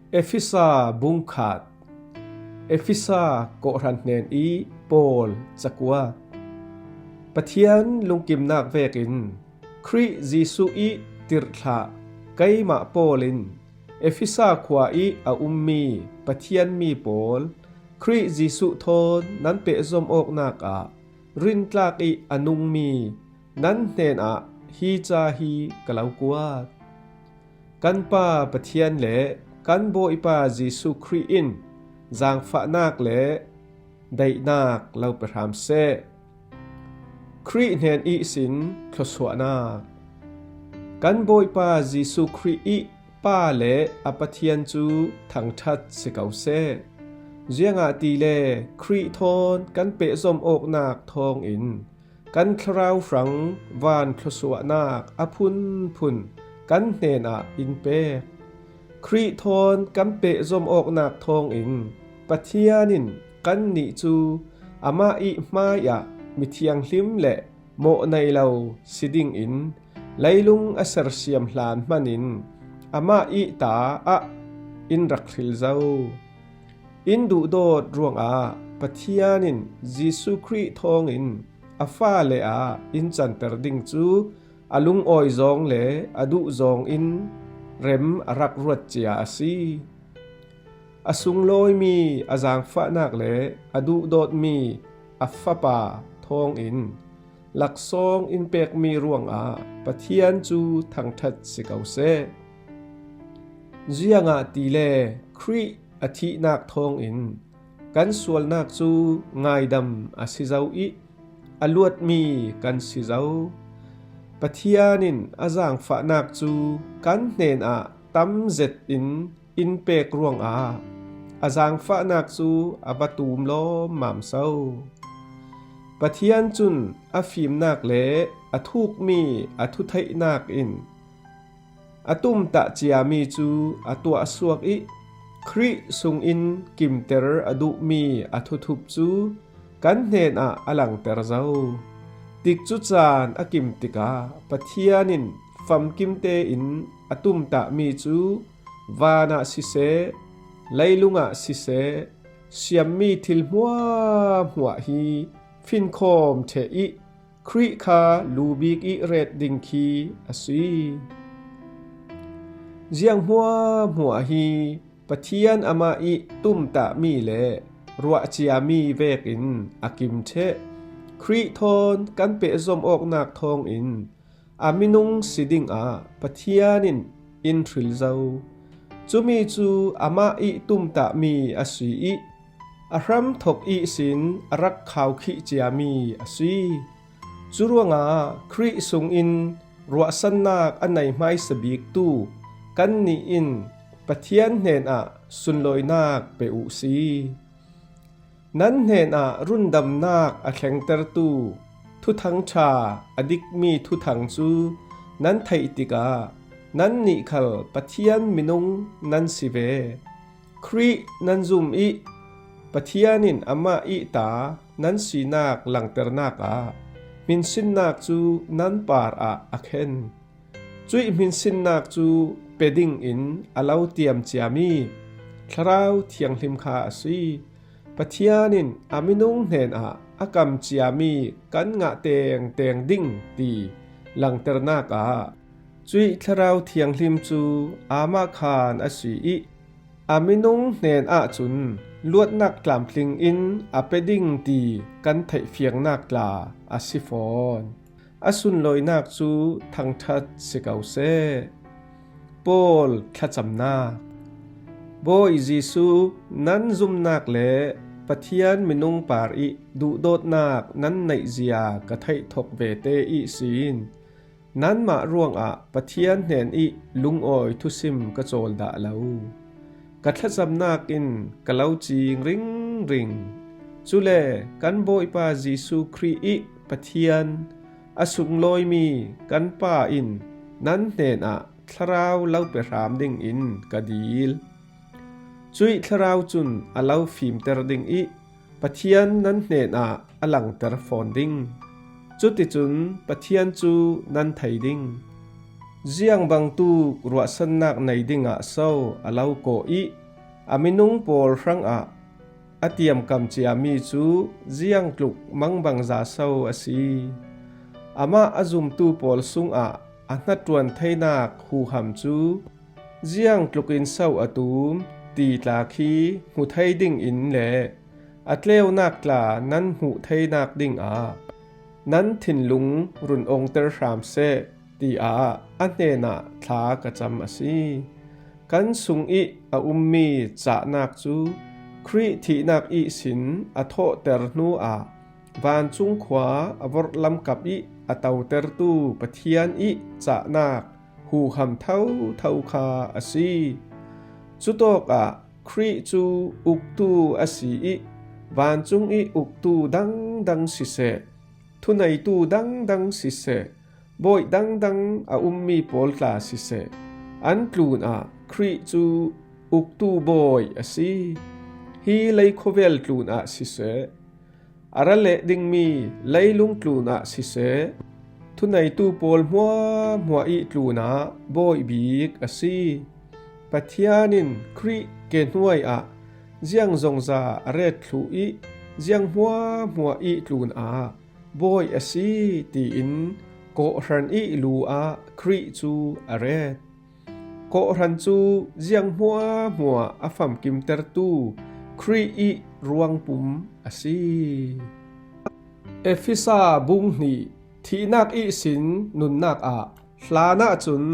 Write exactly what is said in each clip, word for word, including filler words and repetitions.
Efesa bungkhat. Efesa kawhhran hnen ih Paul cakuat. Pathian lungkimnak vekin Khrih Jesuh ih tirhthlah keimah Paul in Efesa khua ih a ummi Pathian mi pawl, Khrih Jesuh thawn nan pehzom awknak ah rintlak ih a nungmi nan hnenah hi ca hi ka lo kuat. Kan Pa Pathian le kan Bawipa Jesuh Khrih in zaangfahnak le daihnak lo pe hram seh. Khrih hnen ihsin thluasuahnak. Kan Bawipa Jesuh Khrih ih Pa le a Pathian cu thangṭhat si ko seh. Ziangahtile Khrih thawn kan pehzom awknak thawngin kan thlarau hrang van thluasuahnak a phunphun kan hnenah in pek. Khrih thawn kan pehzom awknak thawngin Pathian in kannih cu amah ih hmaiah mithianghlim le mawhnei lo si dingin leilung a sersiam hlan hmanin amah ih ta ah in rak hril zo. In duhdawt ruangah Pathian in Jesuh Khrih thawngin a fale ah in canter ding cu a lungawi zawng le a duh zawng in rem a rak ruat cia a si. A sunglawimi a zaangfahnak le a duhdawtmi a Fapa thawngin laksawng in pekmi ruangah Pathian cu thangṭhat si ko seh. Ziangahtile Khrih a thihnak thawngin kan sualnak cu ngaidam a si zo ih a luatmi kan si zo. Pathian in a zaangfahnak cu kan hnenah tam zet in in pek ruangah a zaangfahnak cu a va tum lawmmam so. Pathian cun a fimnak le a thukmi a thutheihnak in a tumtah ciami cu a tuahsuak ih Khrih sungin kimter a duhmi a thuthup cu kan hnenah a langter zo. Tikcu caan a kim tikah Pathian in famkim tein a tumtahmi cu vanah siseh, leilungah siseh, siammi thil hmuahhmuah hi finkhawm ṭheh ih Khrih kha lu bik ih ret ding khi a si. Ziang hmuahhmuah hi Pathian amah ih tumtahmi le ruah ciami vekin a kim ṭheh. Khrih thawn kan pehzom awknak thawngin a minung si dingah Pathian in in hril zo. Cumi cu amah ih tumtahmi a si ih a hramthok ihsin a rak khaukhih ciami a si. Curuangah Khrih sungin ruahsannak a nei hmaisa biktu kannih in Pathian hnenah sunlawinak pe uh si. Nan hnenah rundamnak a thlengtertu Thuthang ṭha a dikmi thuthang cu nan theih tikah nannih khal Pathian minung nan si ve. Khrih nan zum ih Pathian in amah ih ta nan sinak langternak ah hminsinnak cu nan parah a khen. Cuih hminsinnak cu pe dingin a lo tiam ciami Thlarau Thianghlim kha a si. Pathian in a minung hnenah a kam ciami kan ngah tengteng ding ti langternak ah cuih Thlarau Thianghlim cu amah khan a si ih a minung hnen ahcun luatnak tlamtling in a pe ding ti kan theihfiangnak tla a si fawn. A sunlawinak cu thangṭhat si ko seh. Paul thlacamnak. Bawi Jesuh, nan zumnak le Pathian minung par ih duhdawtnak nan neihzia ka theih thok vete ihsin nanmah ruangah Pathian hnen ih lungawi thusim ka cawl dah lo. Ka thlacamnak in ka lo cing ringring. Cule kan Bawipa Jesuh Khrih ih Pathian, a sunglawimi kan Pa in nan hnenah thlarau lo pe hram dingin ka dil. Cuih thlarau cun a lo fimter ding ih Pathian nan hnenah a langter fawn ding. Cuticun Pathian cu nan thei ding. Ziang bangtuk ruahsannak nei dingah so a lo kawh ih a minung pawl hrangah a tiamkam ciami cu ziangtluk mangbangza so a si? Amah a zumtu pawl sungah a hnaṭuan theinak huham cu ziangtlukin so a tum ti tla khi hmu thei dingin le a tleunak tla nan hmuh theinak dingah nan thinlung run ongter hram seh, tiah a hnenah thla ka cam a si. Kan sung ih a ummi cahnak cu Khrih thihnak ihsin a thawhter hnuah vancung khua a vorhlam kap ih a totertu Pathian ih cahnak huham thotho kha a si. Cutawkah Khrih cu uktu a si ih vancung ih uktu dangdang siseh, thuneitu dangdang siseh, bawi dangdang a ummi pawl tla siseh, an tlunah Khrih cu uktu bawi a si. Hi lei khuavel tlunah siseh, a ra leh dingmi leilung tlunah siseh, thuneitu pawl hmuahhmuah ih tlunah bawi bik a si. Pathian in Khrih ke hnuai ah ziang zongza a ret thluh ih ziang hmuahhmuah ih tlunah bawi a si, tiin kawhhran ih lu ah Khrih cu a ret. Kawhhran cu ziang hmuahhmuah a famkimtertu Khrih ih ruangpum a si. Efesa bung hnih. Thihnak ihsin nunnak ah hlan ahcun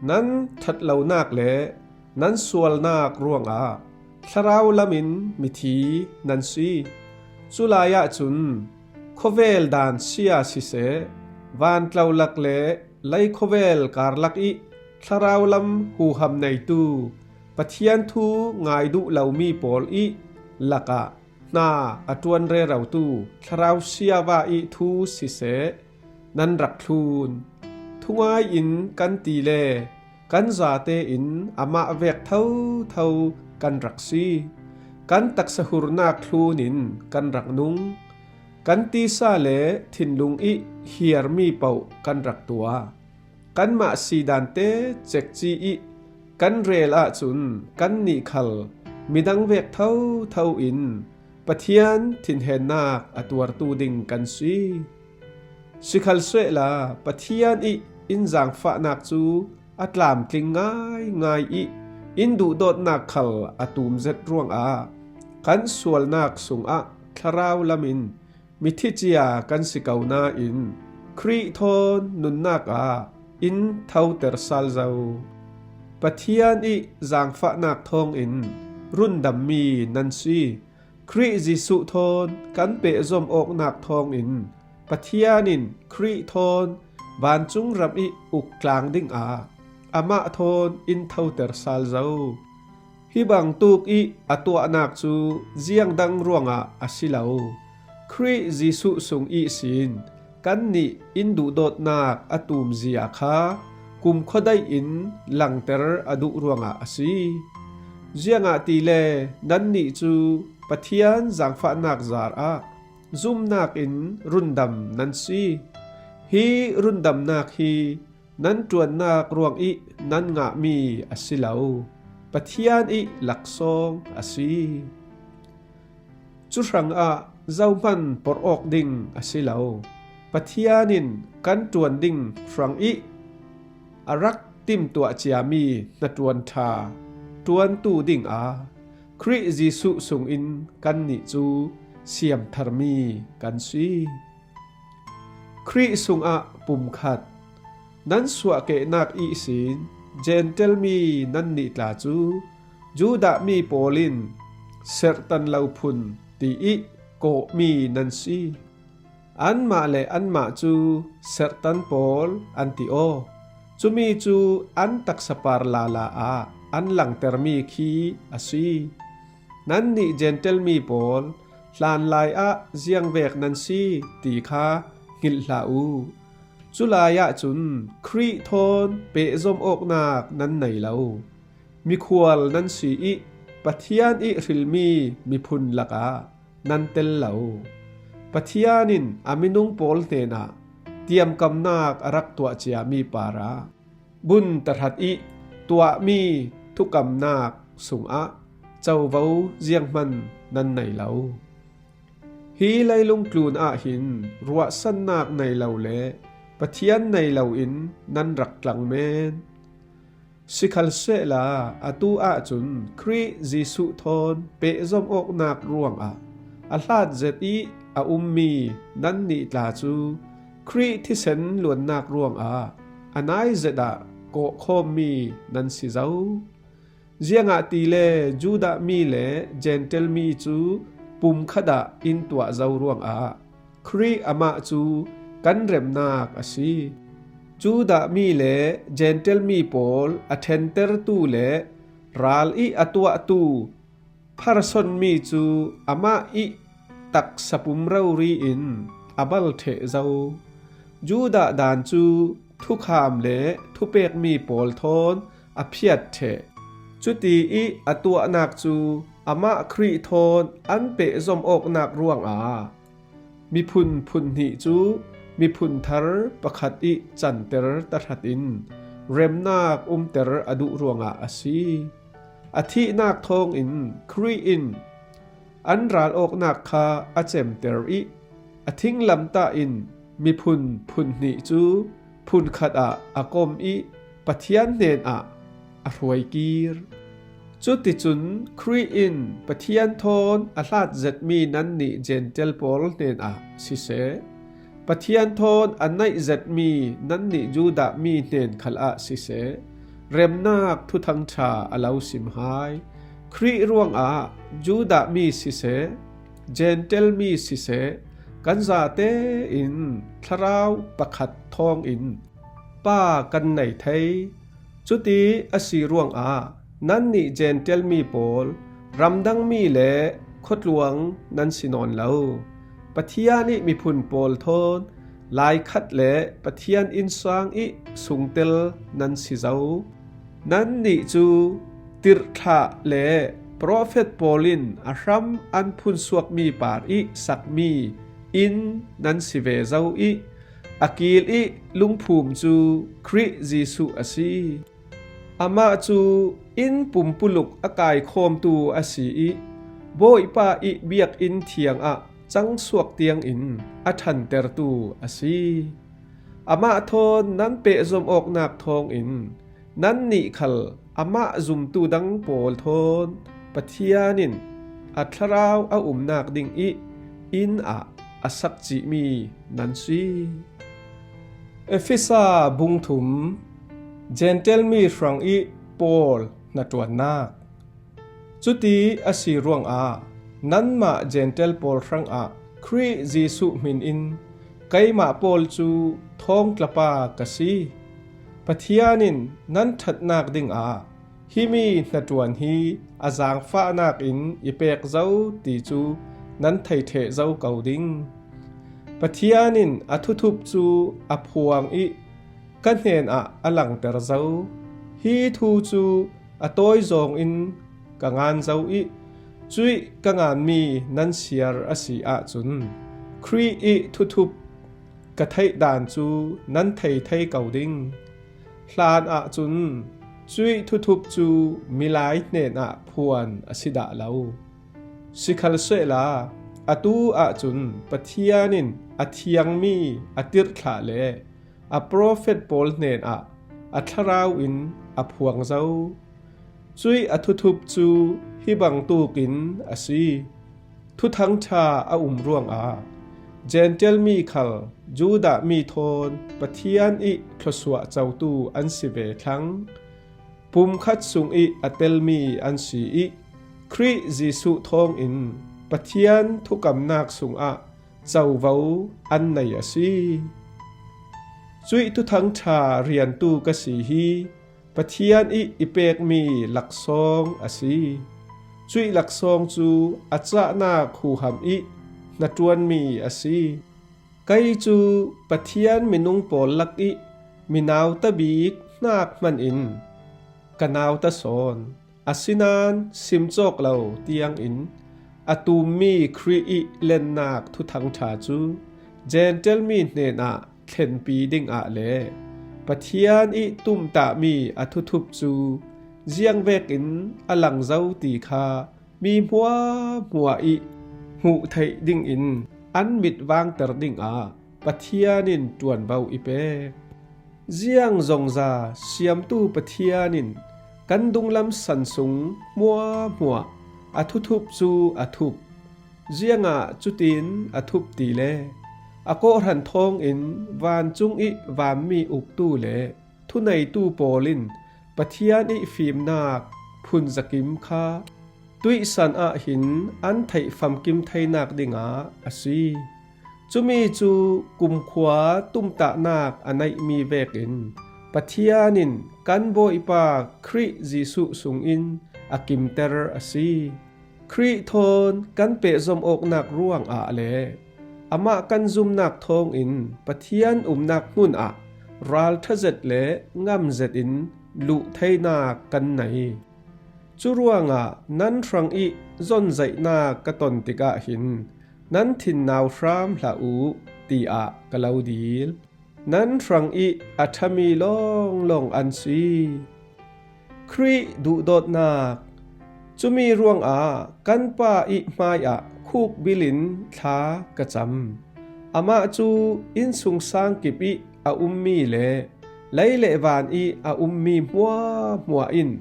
nan ṭhatlonak le nan sualnak ruangah thlarau lamin mithi nan si. Culai ahcun khuavel dan sia siseh, vantlo lak le lei khuavel karlak ih thlarau lam huham neitu Pathian thu ngai duh lomi pawl ih lakah hna a ṭuan rerotu thlarau siava ih thu siseh, nan rak thlun. Thungai in kan ti le kan zate in amah vek thotho kan rak si. Kan taksa hurnak thlun in kan rak nung. Kan tisa le thinlung ih hiarmi paoh kan rak tuah. Kanmah si dante cekci ih kan rel ahcun kannih khal midang vek thotho in Pathian thinhennak a tuartu ding kan si. Sikhalsehla Pathian ih in zaangfahnak cu a tlamtling ngaingai ih in duhdawtnak khal a tum zet ruangah kan sualnak sungah thlarau lamin mithi cia kan si ko nain Khrih thawn nunnak ah in thoter sal zo. Pathian ih zaangfahnak thawngin rundammi nan si. Khrih Jesuh thawn kan pehzom awknak thawngin Pathian in Khrih thawn vancung ram ih uk tlang dingah amah thawn in thoter sal zo. Hi bangtuk ih a tuahnak cu ziang dang ruangah a si lo. Khrih Jesuh sung ihsin kannih in duhdawtnak a tumzia kha kumkhua daih in langter a duh ruangah a si. Ziangahtile nannih cu Pathian zaangfahnak zarah zumnak in rundam nan si. Hi rundamnak hi nan ṭuannak ruang ih nan ngahmi a si lo, Pathian ih laksawng a si. Cu hrangah zohman porh awk ding a si lo, Pathian in kan ṭuan ding hrang ih a rak timtuah ciami hnaṭuan ṭha ṭuantu dingah Khrih Jesuh sungin kannih cu siamtharmi kan si. Khrih sungah pumkhat. Nan suahkehnak ihsin Jentail mi nannih tla cu Judah mi pawl in serhtan lo phun tiih kawhmi nan si. Anmah le anmah cu serhtan pawl an ti aw. Cumi cu an taksapar lala ah an langtermi khi a si. Nannih Jentail mi pawl hlanlai ah ziangvek nan si ti kha hngilh hlah u. Culai ahcun Khrih thawn pehzom awknak nan nei lo. Mikhual nan si ih Pathian ih hrilmi miphun lakah nan tel lo. Pathian in a minung pawl hnenah tiamkamnak a rak tuah ciami parah bun tahrat ih tuahmi thukamnak sungah covo zianghman nan nei lo. Hi leilung tlun ah hin ruahsannak nei lo le Pathian nei loin nan rak tlang men. Sikhalsehla atu ahcun Khrih Jesuh thawn pehzom awknak ruangah a hlat zet i a ummi nannih tla cu Khrih thisen luannak ruangah a nai zet ah kawhkhawmmi nan si zo. Ziangahtile Judah mi le Jentail mi cu pumkhat ah in tuah zo ruangah Khrih amah cu kan remnak a si. Judah mi le Jentail mi pawl a ṭhentertu le ral i a tuahtu pharson mi cu amah i taksa pum rori in a bal ṭheh zo. Judah dan cu thukham le thupekmi pawl thawn a phiat ṭheh. Cuti i a tuahnak cu amah Khrih thawn an pehzom awknak ruangah miphun phun hnih cu miphun thar pakhat i canter tahrat in remnak umter a duh ruangah a si. A thihnak thawngin Khrih in an ral awknak kha a cemter i a thinglamtah in miphun phun hnih cu phunkhat ah a kom i Pathian hnenah a hruaikir. Cuticun Khrih in Pathian thawn a hlat zetmi nannih Jentail pawl hnenah siseh, Pathian thawn a naih zetmi nannih Judah mi hnen khalah siseh, remnak thuthang ṭha a lo sim hai. Khrih ruangah Judah mi siseh, Jentail mi siseh, kan zate in thlarau pakhat thawngin Pa kan nei thei. Cuti a si ruangah nannih Jentail mi pawl, ramdang mi le khuatluang nan si nawn lo. Pathian i miphun pawl thawn laikhat le Pathian innsang i sungtel nan si zo. Nannih cu tirhthlah le profet pawl in a hram an phunsuakmi par i sakmi inn nan si ve zo i a kil i lungphum cu Khrih Jesuh a si. Amah cu inn pumpuluk a kaikhawmtu a si i Bawipa i biakinn thiang ah cangsuak tiangin a ṭhantertu a si. Amah thawn nan pehzom awknak thawngin nannih khal amah zumtu dang pawl thawn Pathian in a thlarau a umnak ding i inn ah a sak cihmi nan si. Efesa bung thum. Jentail mi hrang i Paul hnaṭuannak. Cuti a si ruangah nanmah Jentail pawl hrangah Khrih Jesuh hmin in keimah Paul cu thawngtlapa ka si. Pathian in nan ṭhatnak dingah himi hnaṭuan hi a zaangfahnak in i pek zo ti cu nan thei ṭheh zo ko ding. Pathian in a thuthup cu a phuang i ka hnenah a langter zo. Hi thu cu a tawi zawngin ka ngan zo i cuih ka nganmi nan siar a si ahcun Khrih i thuthup ka theih dan cu nan thei thei ko ding. Hlan ahcun cuih thuthup cu milai hnenah phuan a si dah lo. Sikhalsehla atu ahcun Pathian in a thiangmi a tirhthlah le a profet pawl hnenah a thlarau in a phuang zo. Cuih a thuthup cu hi bangtukin a si. Thuthang ṭha a um ruangah Jentail mi khal Judah mi thawn Pathian i thluasuah cotu an si ve thlang. Pumkhat sung i a telmi an si i Khrih Jesuh thawngin Pathian thukamnak sungah covo an nei a si. Cuih thuthang ṭha riantu ka si hi Pathian i i pekmi laksawng a si. Cuih laksawng cu a cahnak huham i hnaṭuanmi a si. Kei cu Pathian minung pawl lak i mi nauta bik hnak hman in ka nauta sawn. Asinain simcawk lo tiangin a tummi Khrih i lennak thuthang ṭha cu Jentail mi hnenah thlenpi dingah le Pathian i tumtahmi a thuthup cu ziang vekin a lang zo ti kha mi hmuahhmuah ih hmuh theih dingin an mit vangter dingah Pathian in ṭuanvo i pek. Ziang zongza siamtu Pathian in kan dunglam san sung hmuahhmuah a thuthup cu a thup. Ziangah cutin a thup ti le a kawhhran thawngin vancung ih vanmi uktu le thuneitu pawl in Pathian ih fimnak phunzakim kha tuihsan ah hin an theih famkim theinak dingah a si. Cumi cu kumkhua tumtahnak a neihmi vekin Pathian in kan Bawipa Khrih Jesuh sungin a kimter a si. Khrih thawn kan pehzom awknak ruangah le amah kan zumnak thawngin Pathian umnak hmun ah ralṭha zet le ngam zetin luh theinak kan nei. Curuangah nan hrang ih zonzaihnak ka ton tikah hin nan thin nau hram hlah uh, tiah ka lo dil. Nan hrang ih a ṭhami lawnglawng an si. Khrih duhdawtnak. Cumi ruangah kan Pa ih hmaiah khukbil in thla ka cam. Amah cu innsungsang kip ih a ummi le lei le van ih a ummi hmuahhmuah in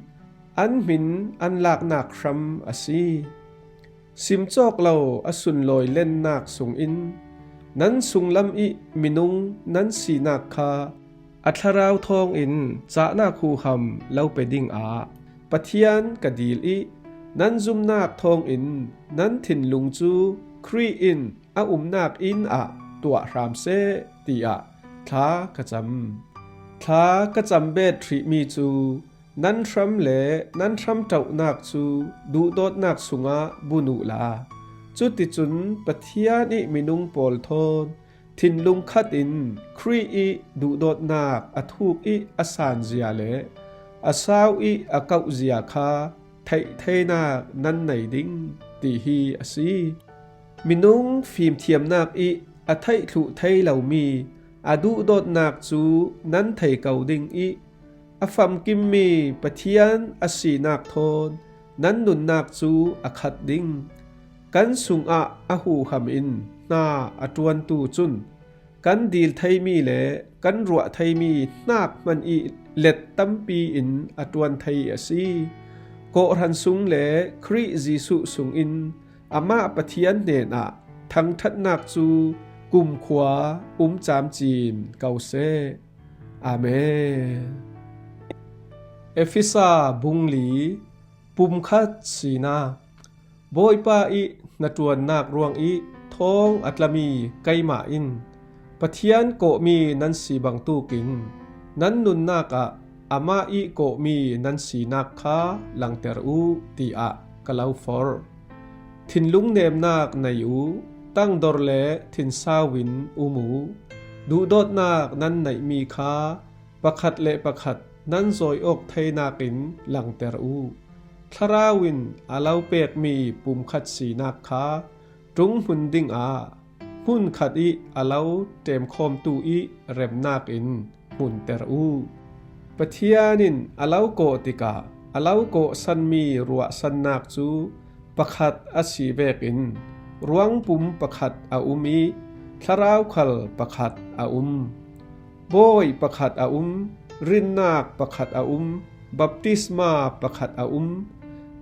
an hmin an laknak hram a si. Simcawk lo a sunlawi lennak sungin nan sunglam ih minung nan sinak kha a thlarau thawngin cahnak huham lo pe dingah Pathian ka dil ih nan zumnak thawngin nan thinlung cu Khrih in a umnak inn ah tuah hram seh, tiah thla ka cam. Thla ka cam bet hrihmi cu nan hram le nan hramṭohnak cu duhdawtnak sungah bun uhla, cuticun Pathian ih minung pawl thawn thinlung khat in Khrih ih duhdawtnak a thuk ih a sanzia le a sau ih a kauhzia kha theih theinak nan nei ding, ti hi a si. Minung fimthiamnak ih a theih thluh thei lomi a duhdawtnak cu nan thei ko ding ih a famkimmi Pathian a sinak thawn nan nunnak cu a khat ding. Kan sungah a huham in hna a ṭuantu cun kan dil theimi le kan ruah theimi hnak hman ih let tampi in a ṭuan thei a si. Kawhhran sung le Khrih Jesuh sungin amah Pathian hnenah thangṭhatnak cu kumkhua um camcin ko seh. Amen. Efesa bung li, pumkhat sinak. Bawipa ih hnaṭuannak ruangih thawng a tlami keimah in Pathian kawhmi nan si bangtukin nan nunnak ah amah ih kawhmi nan sinak kha langter uh, tiah ka lo forh. Thinlung nemnak nei uh, tangdor le thinsau in um uh. Duhdawtnak nan neihmi kha pakhat le pakhat nan zawi awk theinak in langter uh. Thlarau in a lo pekmi pumkhat sinak kha ṭung hmun dingah hmun khat ih a lo ṭemkhawmtu ih remnak in hmunter uh. Pathian in a lo kawh tikah a lo kawhsanmi ruahsannak cu pakhat a si vekin ruangpum pakhat a um ih thlarau khal pakhat a um. Bawi pakhat a um, rinnak pakhat a um, baptisma pakhat a um,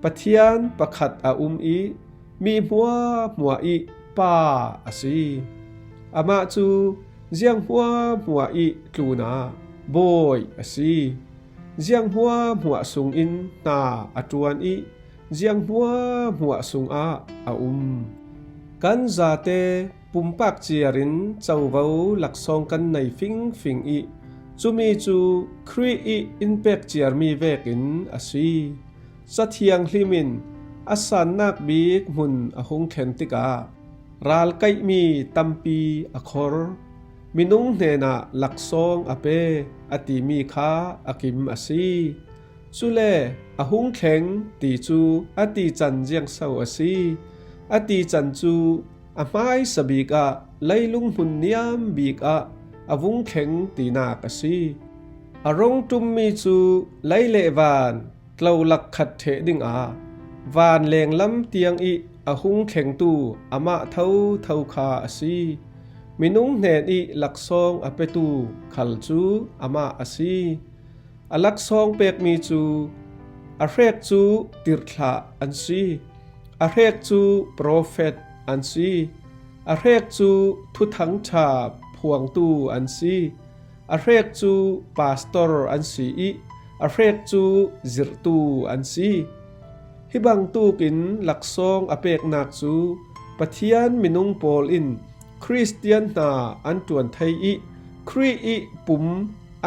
Pathian pakhat a um ih mi hmuahhmuah ih Pa a si. Amah cu ziang hmuahhmuah ih tlunah Bawi a si. Ziang hmuahhmuah sungin hna a ṭuan ih ziang hmuahhmuah sungah a um. Kan zate pumpak ciar in covo laksawng kan nei fingfing ih cumi cu Khrih ih in pek ciarmi vekin a si. Ca Thianghlim in a sannak bik hmun a hung thlen tikah ralkaihmi tampi a khor. Minung hnenah laksawng a pe a timi kha a kim a si. Cule a hung thleng ti cu a tican ziangso a si? A tican cu a hmaisa bikah leilung hmun niam bikah a vung thleng tinak a si. A rong ṭummi cu lei le van tlolak khat ṭheh dingah Van lenglam tiang ih a hung thlengtu amah thotho kha a si. Minung hnen ih laksawng a petu khal cu amah a si. A laksawng pekmi cu a hrek cu tirhthlah an si, a hrek cu profet an si, a hrek cu thuthang ṭha phuangtu an si, a hrek cu pastor an si ih a hrek cu zirhtu an si. Hi bangtukin laksawng a peknak cu Pathian minung pawl in Khristian hna an ṭuan thei ih Khrih ih pum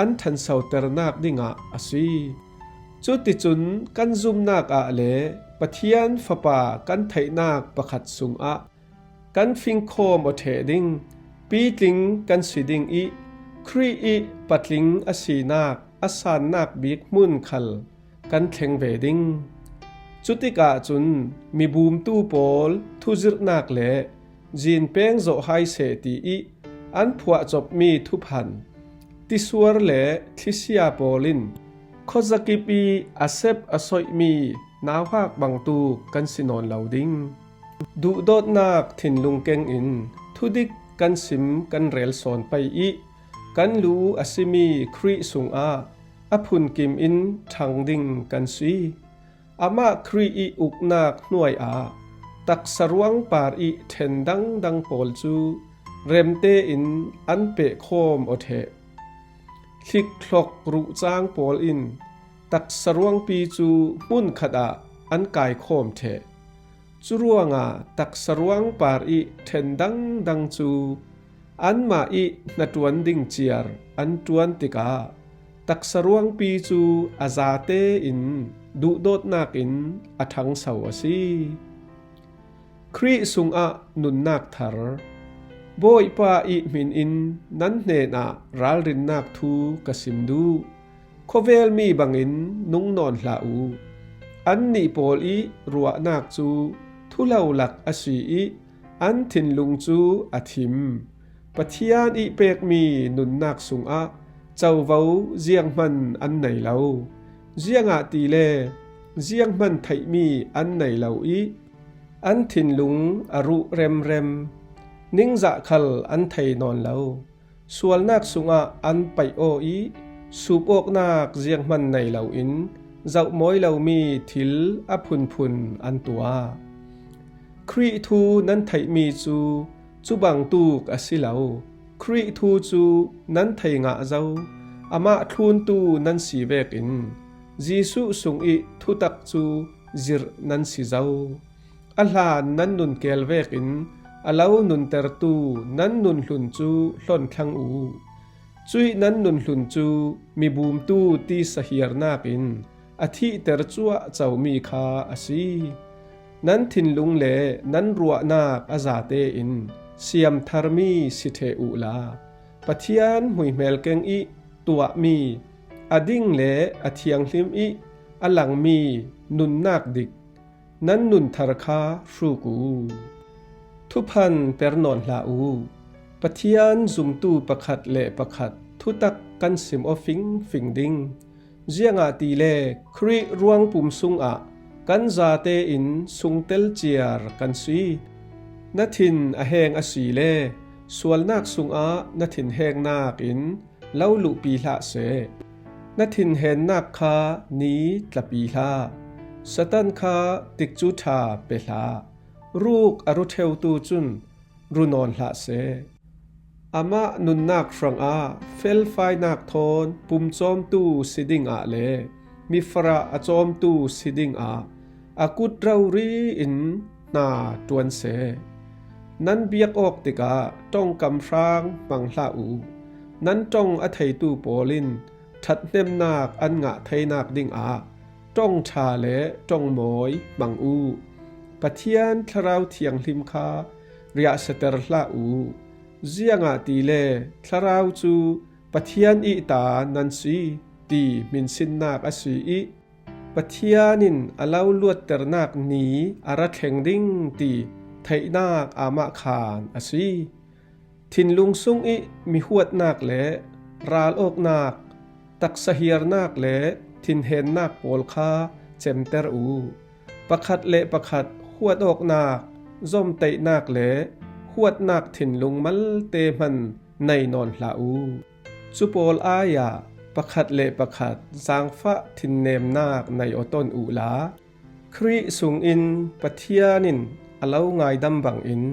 an ṭhansoternak dingah a si. Cuticun kan zumnak ah le Pathian Fapa kan theihnak pakhat sungah kan fingkhawm aw ṭheh ding, pitling kan si ding ih Khrih ih patling a sinak a sannak bik hmun khal kan thleng ve ding. Cutikah cun mibumtu pawl thuzirhnak le zin peng zawh hai seh ti ih an phuahcopmi thuphan, tisuar le thlisia pawl in khuazakip ih a sep a soihmi nauhak bangtuk kan si nawn lo ding. Duhdawtnak thinlung kengin thudik kan sim kan rel sawn pei ih kan lu a simi Khrih sungah a phunkim in ṭhang ding kan si. Amah Khrih ih uknak hnuai ah taksa ruang par ih ṭhen dangdang pawl cu remte in an pehkhawm aw ṭheh. Hlikhlok ruhcang pawl in taksa ruangpi cu hmunkhat ah an kaikhawm ṭheh. Curuangah taksa ruang par ih ṭhen dangdang cu anmah ih hnaṭuan ding ciar an ṭuan tikah taksa ruangpi cu a zate in duhdawtnak in a ṭhangso a si. Khrih sungah nunnak thar. Bawipa ih hmin in nan hnenah ralrinnak thu ka sim duh. Khuavelmi bangin nung nawn hlah uh. Annih pawl ih ruahnak cu thulolak a si ih an thinlung cu a thim. Pathian ih pekmi nunnak sungah covo zianghman an nei lo. Ziangahtile zianghman theihmi an nei lo ih an thinlung a ruh remrem. Ningzah khal an thei nawn lo. Sualnak sungah an paih aw ih supawknak zianghman nei loin zohmawi lomi thil a phunphun an tuah. Khrih thu nan theihmi cu cubangtuk a si lo. Khrih thu cu nan thei ngah zo, amah thluntu nan si vekin Jesuh sungih thutak cu zirh nan si zo. A hlan nan nun kel vekin a lo nuntertu nan nun hlun cu hlonthlang uh. Cuih nan nun hlun cu mibumtu tisa hiarnak in a thihter cuah comi kha a si. Nan thinlung le nan ruahnak a zate in siamtharmi si ṭheh uhla, Pathian hmuihmel keng ih tuahmi, a ding le a thianghlim ih a langmi nunnak dik nan nun thar kha hruk uh. Thuphan per nawn hlah uh. Pathian zumtu pakhat le pakhat thutak kan sim aw fingfing ding. Ziangahtile Khrih ruangpum sungah kan zate in sungtel ciar kan si. Na thin a heng a si le sualnak sungah na thinhengnak in lo luhpi hlah seh. Na thinhennak kha ni tlapi hlah. Satan kha tikcu ṭha pe hlah. Ruk a ru ṭheutu cun ru nawn hlah seh. Amah nunnak hrangah felfainak thawn pumcawmtu si dingah le mifarah a cawmtu si dingah a kut rori in hna ṭuan seh. Nan biak awk tikah ṭongkam hrang hmang hlah uh. Nan ṭong a theitu pawl in ṭhathnemnak an ngah theinak dingah ṭong ṭha le ṭong mawi hmang uh. Pathian Thlarau Thianghlim kha riahsiater hlah uh. Ziangahtile Thlarau cu Pathian ih ta nan si ti hminsinnak a si ih Pathian in a lo luatternak ni a ra thleng ding ti theihnak amah khaan a si. Thinlung sungih mihuatnak le ralawknak, taksa hiarnak le thinhennak pawl kha cemter uh. Pakhat le pakhat huat awknak, zomtaihnak le huatnak thinlung malte hman nei nawn hlah u. Cu pawl ai-ah pakhat le pakhat zaangfah thinnemnak nei aw ton uhla, Khrih sungin Pathian in a lo ngaidam bangin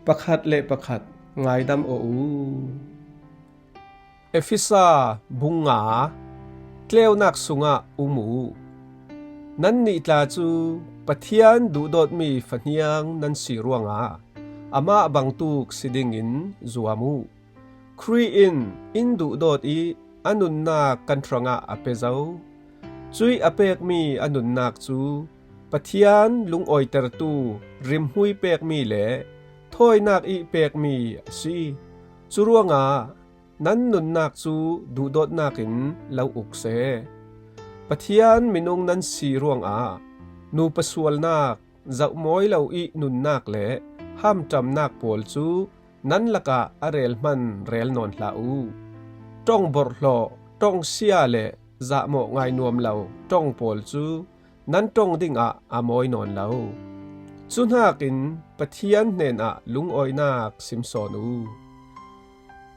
pakhat le pakhat ngaidam aw u. Efesa bung nga. Tleunak sungah um uh. Nannih tla cu Pathian duhdawtmi fahniang nan si ruangah amah bangtuk si dingin zuam uh. Khrih in in duhdawt ih a nunnak kan hrangah a pe zo. Cuih a pekmi a nunnak cu Pathian lungawitertu rimhmui pekmi le thawinak ih pekmi a si. Cu ruangah nan nunnak cu duhdawtnak in lo uk seh. Pathian minung nan si ruangah nupa sualnak, zohmawi lo ih nunnak le hamṭamnak pawl cu nan lakah a rel hman rel nawn hlah u. Ṭong borhhlawh, ṭong sia le zahmawh ngai nuam lo ṭong pawl cu nan ṭong dingah a mawi nawn lo. Cu hnakin Pathian hnenah lungawinak sim sawn u.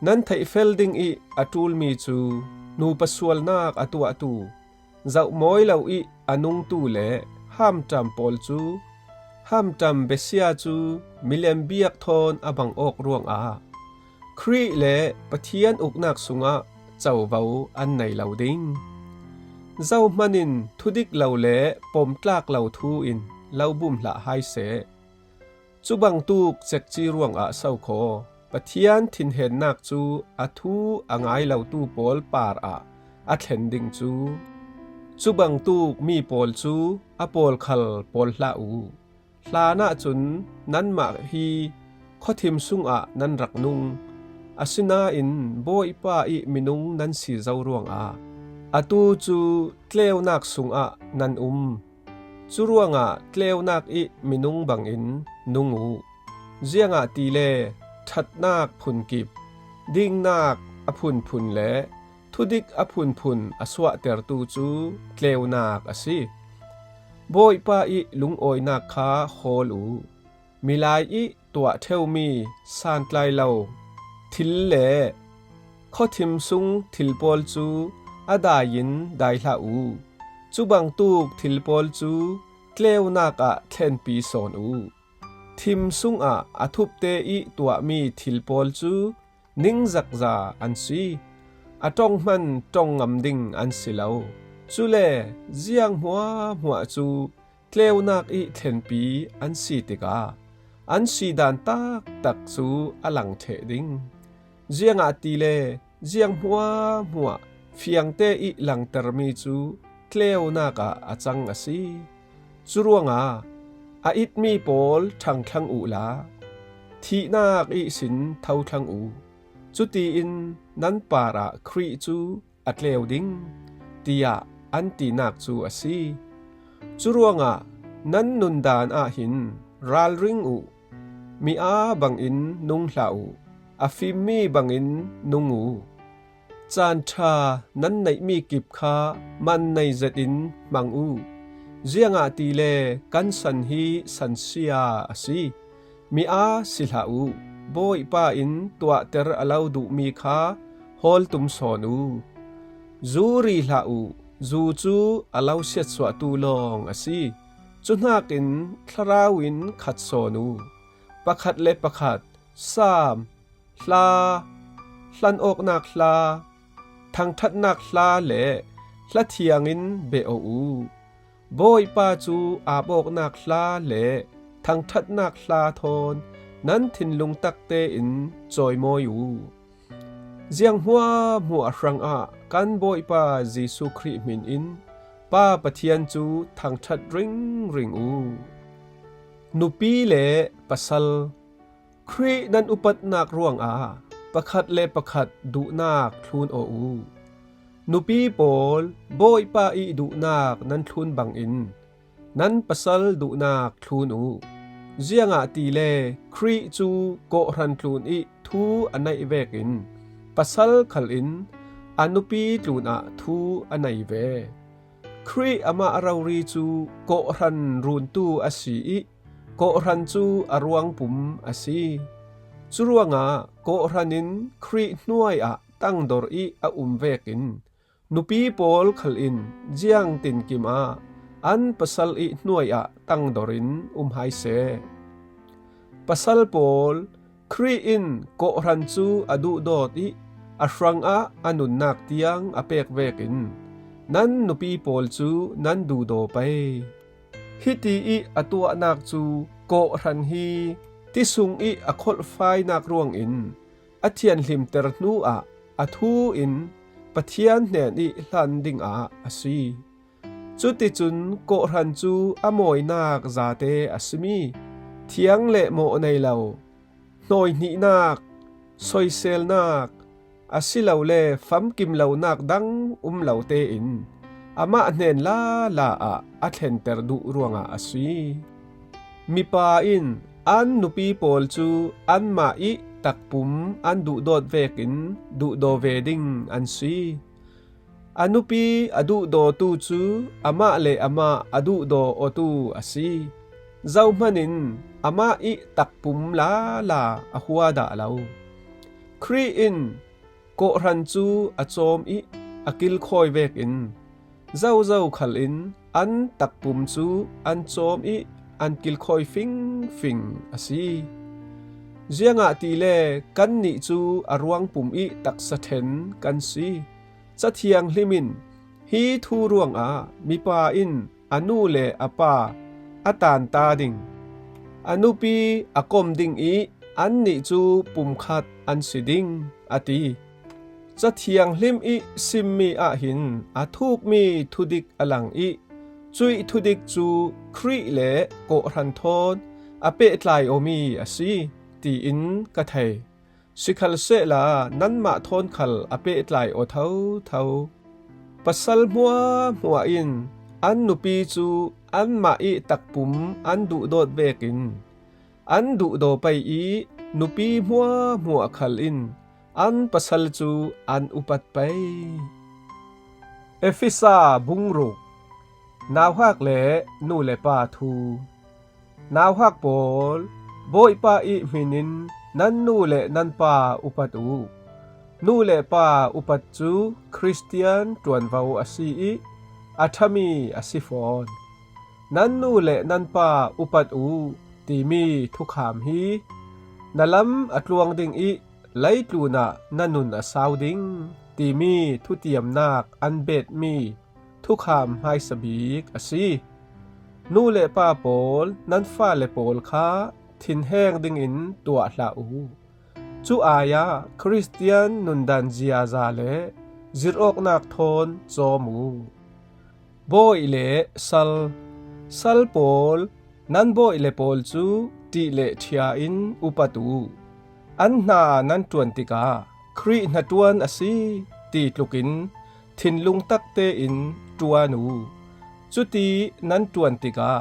Nan theihfel dingih a ṭulmi cu nupa sualnak a tuahtu, zohmawi lo ih a nungtu le hamṭam pawl cu, hamṭam besia cu milem biak thawn a bang awk ruangah Khrih le Pathian uknak sungah covo an nei lo ding. Zohman in thudik lo le pomtlak lo thu in lo bum hlah hai seh. Cu bangtuk cekci ruangah so khaw Pathian thinhennak cu a thu a ngai lotu pawl parah a thlen ding cu, cu bangtuk mi pawl cu a pawlkhal pawl hlah u. Hlanah cun nanmah hi khuathim sungah nan rak nung, asinain Bawipa ih minung nan si zo ruangah atu cu tleunak sungah nan um. Cu ruangah tleunak ih minung bangin nung uh. Ziangahtile ṭhatnak phunkip, dingnak a phunphun le thudik a phunphun a suahtertu cu tleunak a si. Bawipa ih lungawinak kha hawl uh. Milai ih tuah ṭheumi santlai lo thil le khuathim sung thil pawl cu a dai-in dai hlah u. Cu bangtuk thil pawl cu tleunak ah thlenpi sawn uh. Thim sungah a thupte ih tuahmi thil pawl cu ningzakza an si. A ṭong hman ṭong ngam ding an si lo. Cule ziang hmuahhmuah cu tleunak ih thlenpi an si tikah an sidan taktak cu a lang ṭheh ding. Ziangahtile ziang hmuahhmuah fiangte ih langtermi cu tleunak ah a cang a si. Cu ruangah a itmi pawl ṭhangthlang uhla thihnak ihsin tho thlang uh. Cutiin nan parah Khrih cu a tleu ding, tiah an tinak cu a si. Cu ruangah nan nundan ah hin ralring uh. Mi aa bangin nung hlah uh. A fimmi bangin nung uh. Caan ṭha nan neihmi kip kha man nei zetin hmang uh. Ziangahtile kan san hi sansia a si. Mi aa si hlah uh. Bawipa in tuahter a lo duhmi kha hawl tum sawn uh. Zu ri hlah uh. Zu cu a lo siatsuahtu lawng a si. Cu hnakin thlarau in khat sawn uh. Pakhat le pakhat saam, hla, hlan awknak hla, thangṭhatnak hla le hla thiang in beh aw uh. Bawipa cu aap awknak hla le thangṭhatnak hla thawn nan thinlung takte in cawimawi uh. Ziang hmuahhmuah hrangah kan Bawipa Jesuh Khrih hmin in Pa Pathian cu thangṭhat ringring uh. Nupi le pasal, Khrih nan upatnak ruangah pakhat le pakhat duhnak thlun aw uh. Nupi pawl, Bawipa ih duhnak nan thlun bangin nan pasal duhnak thlun uh. Ziangahtile Khrih cu kawhhran tlun ih thu a neih vekin pasal khal in a nupi tlunah thu a nei ve. Khrih amah rori cu kawhhran runtu a si ih kawhhran cu a ruangpum a si. Curuangah kawhhran in Khrih hnuai ah tangdor ih a um vekin nupi pawl khal in ziangtinkim ah an pasal ih hnuai ah tangdor in um hai seh. Pasal pawl, Khrih in kawhhran cu a duhdawt ih a hrangah a nunnak tiang a pek vekin nan nupi pawl cu nan duhdaw pei. Hiti ih a tuahnak cu kawhhran hi ti sung ih a kholhfainak ruangin a thianhlimter hnu ah a thu in Pathian hnen ih hlan dingah a si. Cuticun kawhhran cu a mawinak zate a simi thiang le mawh nei lo, hnawihnihnak, soiselnak, asilole famkim lonak dang um lo tein amah hnen lala ah a thlenter duh ruangah a si. Mipa in an nupi pawl cu anmah ih takpum an duhdawt vekin duhdaw ve ding an si. A nupi a duhdawtu cu amah le amah a duhdaw awtu a si. Zohman in amah ih takpum lala a hua dah lo. Khrih in kawhhran cu a cawm ih a kilkhawi vekin zozo khal in an takpum cu an cawm ih an kilkhawi fingfing a si. Ziangahtile kannih cu a ruangpum ih taksa ṭhen kan si. Ca Thianghlim in hi thu ruangah mipa in a nu le a pa a tanta ding, a nupi a kom ding ih annih cu pumkhat an si ding, a ti. Ca Thianghlim ih simmi ah hin a thukmi thudik a lang ih cuih thudik cu Khrih le kawhhran thawn a pehtlai awmi a si, tiin ka thei. Sikhalsehla nanmah thawn khal a pehtlai aw thotho. Pasal hmuahhmuah in an nupi cu anmah ih takpum an duhdawt vekin an duhdaw pei ih nupi hmuahhmuah khal in an pasal cu an upat pei. Efesa bungruk. Nauhak le nu le pa thu. Nauhak pawl, Bawipa ih hmin in nan nu le nan pa upat uh. Nu le pa upat cu Khristian ṭuanvo a si ih a ṭhami a si fawn. Nan nu le nan pa upat uh timi thukham hi na lam a tluang ding ih leitlun ah na nun a sau ding timi thutiamnak an betmi thukham hmaisa bik a si. Nu le pa pawl, nan fale pawl kha thinheng dingin tuah hlah uh. Cu ai-ah Khristian nundan ziaza le zirhawknak thawn cawm uh. Bawi le sal, sal pawl, nan bawi le pawl cu ṭih le ṭhia in upat uh. An hna nan ṭuan tikah Khrih hnaṭuan a si ti tlukin thinlung tak tein ṭuan uh. Cuti nan ṭuan tikah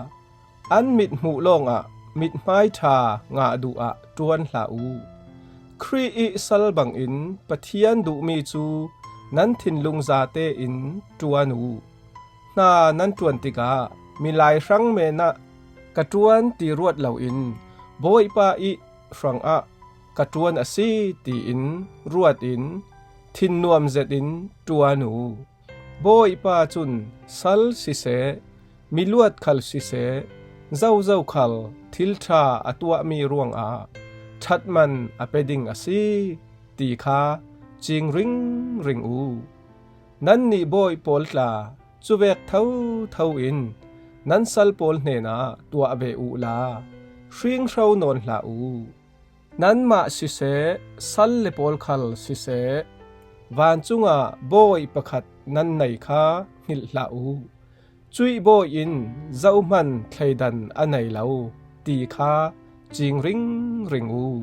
an mithmuh lawngah mithmai ṭha ngah duh ah ṭuan hlah uh. Khrih ih sal bangin Pathian duhmi cu nan thinlung zate in ṭuan uh. Hna nan ṭuan tikah milai hrang men ah ka ṭuan ti ruat loin Bawipa ih hrangah ka ṭuan a si tiin ruat in thinnuam zetin ṭuan uh. Bawipa cun sal siseh, miluat khal siseh, zozo khal thil ṭha a tuahmi ruangah ṭhatman a pe ding a si ti kha cing ringring uh. Nannih bawi pawl tla, cuvek thotho in nan sal pawl hnenah tuah ve uhla, hringhro nawn hlah uh. Nanmah siseh, sal le pawl khal siseh, vancungah bawi pakhat nan nei kha hngilh hlah uh. Cuih bawi in zohman thleidan a nei lo ti kha cing ringring uh.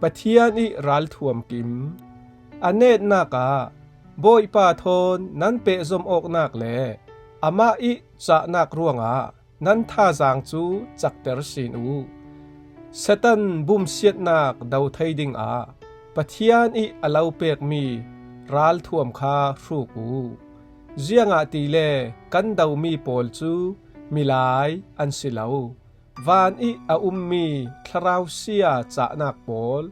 Pathian ih ralthuam kim. A netnak ah Bawipa thawn nan pehzom awknak le amah ih cahnak ruangah nan thazaang cu cakter sin uh. Satan bumsiatnak do thei dingah Pathian ih a lo pekmi ralthuam kha hruk uh. Ziangahtile kan domi pawl cu milai an si lo. Van ih a ummi thlarau sia cahnak pawl,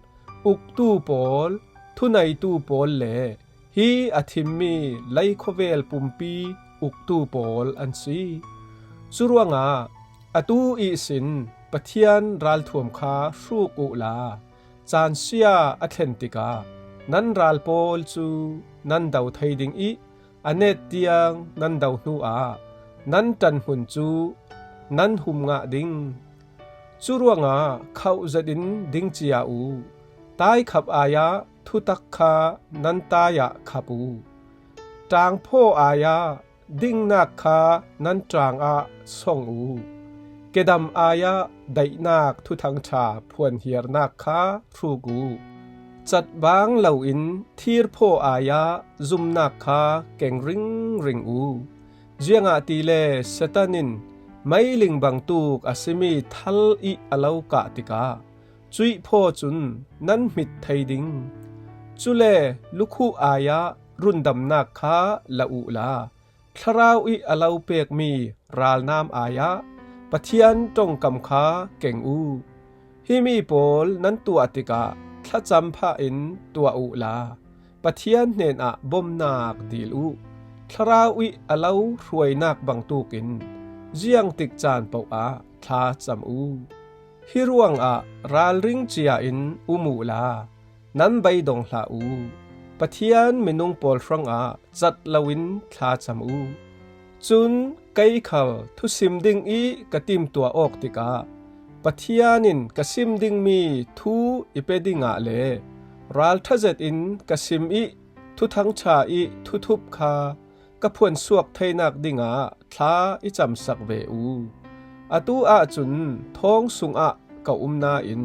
uktu pawl, thuneitu pawl le hi a thimmi lei khuavel pumpi uktu pawl an si. Curuangah atu ihsin Pathian ralthuam kha hruk uhla, caan sia a thlen tikah nan ral pawl cu nan do thei ding ih a net tiang nan do hnuah nan ṭanhmun cu nan hum ngah ding. Curuangah khauh zetin ding cia uh. Taikhap ai-ah thutak kha nan tai-ah khap uh. Ṭaangphaw ai-ah dingnak kha nan ṭaang ah song uh. Kedam ai-ah daihnak thuthangṭha phuanhiarnak kha hruk uh. Catbaang loin thirphaw ai-ah zumnak kha keng ringring uh. Ziangahtile Satan in meiling bangtuk a simi thal ih a lo kah tikah cuih phaw cun nan hmit thei ding. Cule lukhuh ai-ah rundamnak kha la uhla, thlarau ih a lo pekmi ralnam ai-ah Pathian ṭongkam kha keng uh. Himi pawl nan tuah tikah thlacam phah in tuah uhla, Pathian hnenah bomnak dil uh. Thlarau ih a lo hruainak bangtukin ziangtik caan paoh ah thlacam uh. Hi ruangah ralring cia in um uhla, nan beidong hlah uh. Pathian minung pawl hrangah cat loin thlacam uh. Cun kei khal thusim ding ih ka timtuah awk tikah Pathian in ka sim dingmi thu i pe dingah le ralṭha zetin ka sim ih thuthangṭha ih thuthup kha ka phuansuak theinak dingah thla i camsak ve uh. Atu ahcun thawng sungah ka um nain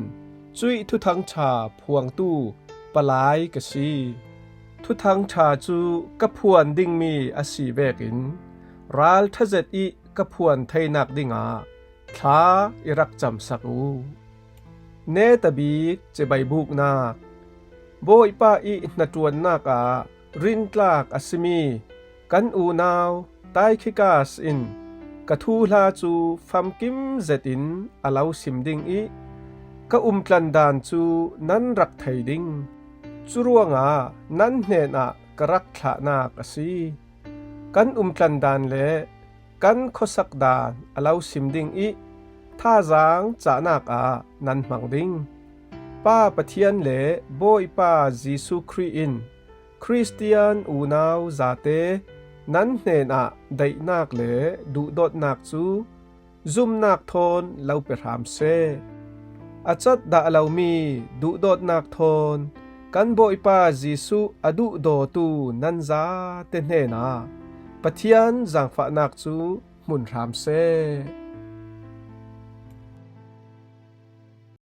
cuih thuthangṭha phuangtu palai ka si. Thuthangṭha cu ka phuan dingmi a si vekin ralṭha zet ih ka phuan theinak dingah thla i rak camsak uh. Netabik cibai buknak. Bawipa ih hnaṭuannak ah rintlak a simi kan unau Taikhikas in ka thuhla cu famkim zetin a lo sim ding ih ka umtlan dan cu nan rak thei ding. Curuangah nan hnenah ka rak thlahnak a si. Kan umtlan dan le kan khuasak dan a lo sim ding ih thazaang cahnak ah nan hmang ding. Pa Pathian le Bawipa Jesuh Khrih in Khristian unau zate nan hnenah daihnak le duhdawtnak cu zumnak thawn lo pe hram seh. A cat dah lomi duhdawtnak thawn kan Bawipa Jesuh a duhdawtu nan zate hnenah Pathian zaangfahnak cu hmun hram seh.